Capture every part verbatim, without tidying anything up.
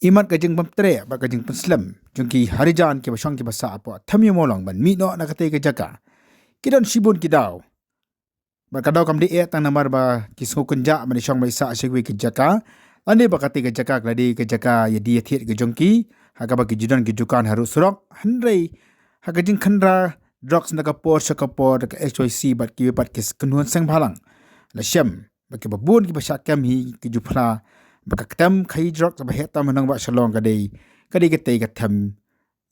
imat ka jingpyntreh bad ka jingpynslem jong ki Harijan kiba shong kiba sah hapoh Them Ïew Mawlong ban mih noh na katei ka jaka. Ki don shibun ki daw. Bad ka daw kam dei eh tang namar ba ki sngew kynjah ban ïa shong ban ïa sah sha kiwei ki jaka. Lane ba katei ka jaka ka la dei ka jaka ïa die ïa thied ka jong ki, ha kaba ki ju don ki dukan harud surok. Hynrei ha ka jingkhynra drugs na ka por sha ka por da ka H Y C bad kiwei pat ki kynhun seng bhalang, la shem ba kiba bun kiba shah kem hi ki ju phla ba ka ktem khaïi drugs ba heh tam ha nongbah Shillong ka dei, ka dei katei ka Them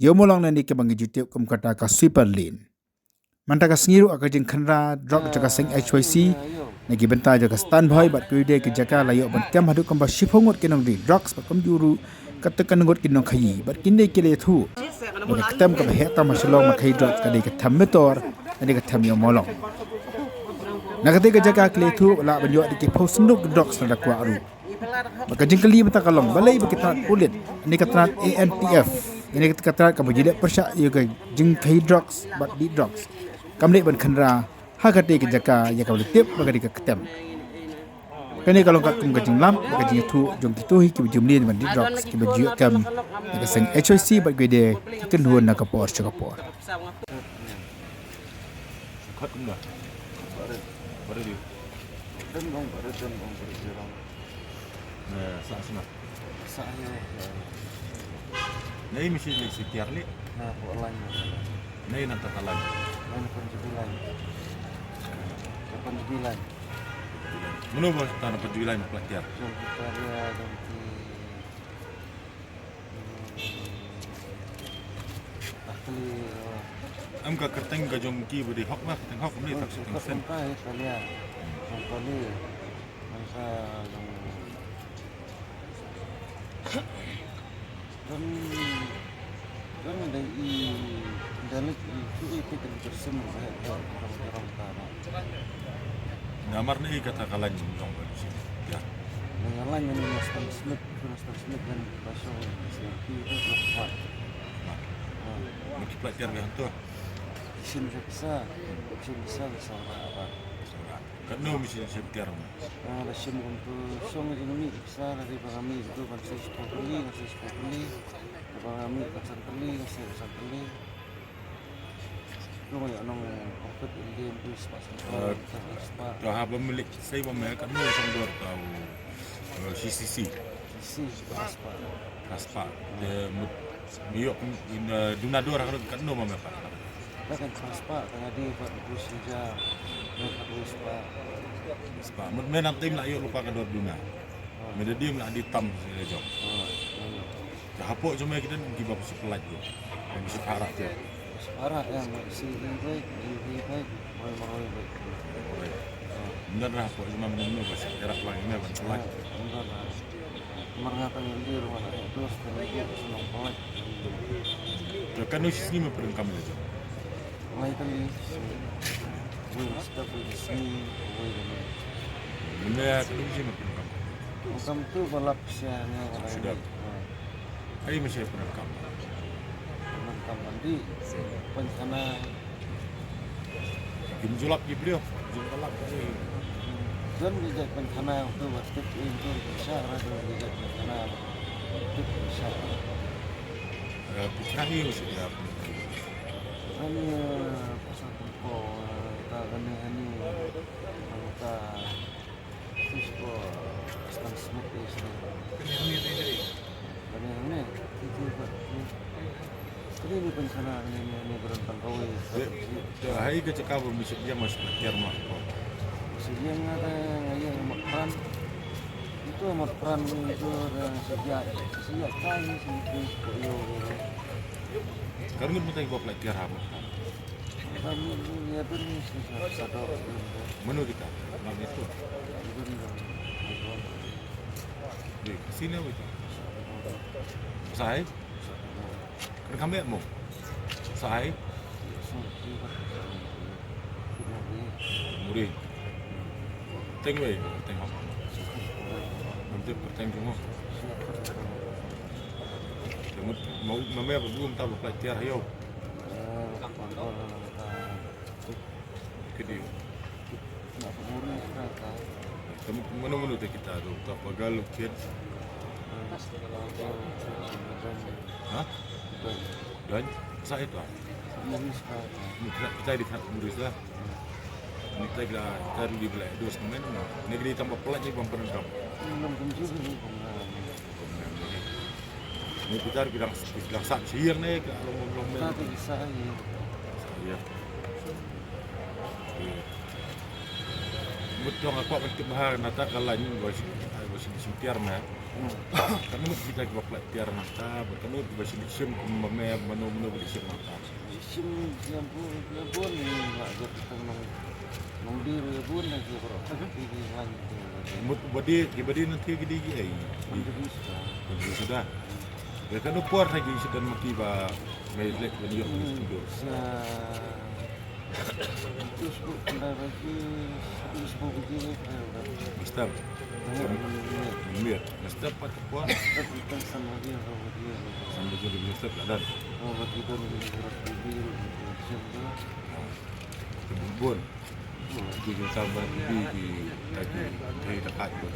Ïew Mawlong, lane kaba ngi ju tip kum kata ka sweeper lane. Mynta ka sngi ruh ha ka jingkhynra drug jong ka seng H Y C na ki bynta jong ka Stan Bhoi bad kiwei de ki jaka, la ïoh ban kem haduh kumba shiphew ngut ki nongdie drugs bad kumjuh ruh katto katne ngut ki nongkhaïi. Bad kine ki la ïathuh ba ka ktem kaba heh tam ha Shillong ban khaïi drugs ka dei ka Them Metor, ka dei ka Them Ïew Mawlong. Na katei ka jaka ki la ïathuh ba lah ban ïoh da ki phew sanduk drugs lada kwah ruh. Bad ka jingkylli mynta ka long, balei ba ki tnat pulit, ne ka tnat A N P F, ne ka tnat kaba ju leh pyrshah ïa ka jingkhaïi drugs bad die drugs, kam leh ban khynra ha katei ka jaka ïa kaba la tip ba ka dei ka ktem. Kane ka long katkum ka jinglap bad ka jingïathuh jong kito hi kiba ju mlien ban die drugs kiba ju ïoh kem na ka seng H Y C bad kiwei de ki kynhun na ka por sha ka por. Khot kumno? Barit. Barit di. Dem dong, barit dem dong, barit di dong. Na, sa sima. Sa ya. Na, ini mesti li si tiar li. Na, ko lain. Na, ini nang tata lain. Na, ini pun jubilan. Pun jubilan. Menurut tanah pun jubilan pelajar. Jom kita dia, jom ki. Em ka kyrteng ka jong ki ba dei hok ma, kyrteng hok, em dei tak kyrteng sen. Namar ne kata ka lain jong ka sien. Ya. Nga lain ni Master Smith, Master Smith dan Basho Smith itu mat. Mat. Multiply tiar biang tu. Shin sa, shin sa, sa apa? Kat no mesti shin tiar. Ah, la shim kum tu shong jingmih sa, la ri ba nga mih tu ban sa shiphew tylli, ban sa shiphew tylli. Ba nga mih ban san tylli, ban sa san tylli. Long ya nong kompet Indian tu spah san tylli, spah. Ka ha ba milik sei ba me kat no sang dor tau, eh, C C C. C C C spah. Spah. De mut mi yok in, eh, duna dor ha kat no ba me pat. Kan spah, kan adi pat tu sija. Kan spah. Spah. Mut me nang tim la yok lupa ka dor duna. Me da dim la di tam si la jong. Ka hapoh jong me kita ki ba si pelat tu. Ki si parak tu. Parak ya, si ni baik, ni baik, baik. Maroi, maroi baik. Alright. Nda dah hapoh jong me, me ba si erak lang me ban pelat. Nda dah. Mar nga tang ïalade ruh nga la heh dos tang ïalade ruh shu long palat. Te katno shi sngi me pyndonkam ïa la jong? Lai tylli. Wei la step, wei la sngi, wei la mynne. Mynne katno shi me pyndonkam? Pyndonkam tu ba lap sha nga ba la. Shu dep. Ha. Ai me shu pyndonkam. Pyndonkam ban dih. Pynkhana. Kim ju lap ki briew, jong ka lap ki. Don ki jait pynkhana, uto ba tip, uto ba sha, ra don ki jait pynkhana ba tip, ba sha. Eh, pynkhana hi u sha. Kane, eh, pasal pynko, eh, ta kane hani, eh, ta Tis ko Stan Smith te sne. Kane hangne, ti ti ba. Kane ni pynkhana, kane ni, ni baron tang kawei. Te hai ka jaka ba mynsiem ïa mas pynker ma. Mynsiem ïa nga te nga ïa Mat Pran. Itu Mat Pran itu dah sejak, sejak kai ni sejak ko yo. Karngut mutai ba pynker ha Mat Pran. Mano kita? Mano itu? Di sini apa itu? Sahai? Kan kami mau. Sahai? Muri. Teng wei, teng hok. Nanti perteng cuma. Mau mama apa belum tahu pelajar yo. Kedi. Mano mano te kita tu, ta pagal kiad. Ha? Don? Sa ito. Ni kita, kita di kat Muris lah. Ni kita kira, kita di bela dos main. Ni kita tambah pelat je bang penendam. Ni kita bilang, bilang sat sihir ni ke along along main. Sihir. Mut tong aku ban tip ha nata ka lain ba shi ba shi shi tiar ma. Kan mut kita ki ba plat tiar nata ba kan mut ba shi sim kum ba me mano mano ba shi nata. Sim yang bu yang bu ni mak jat tang nong nong dir yang bu na ki bro. Ki ki lain tu. Mut ba di ki ba di nanti ki di ki ai. Mut di sudah. Sudah. Ya kan upor lagi sudah mati ba me lek ban yok ni. Sa Terus bu, kena bagi, terus bu bagi ni, kena bagi. Mesti. Mir. Mesti pat apa? Kita sama dia, sama dia. Sama dia mesti ada. Oh, bagi dia ni, terus bagi dia, macam tu. Bun. Jadi tambah bagi di lagi, dari dekat tu.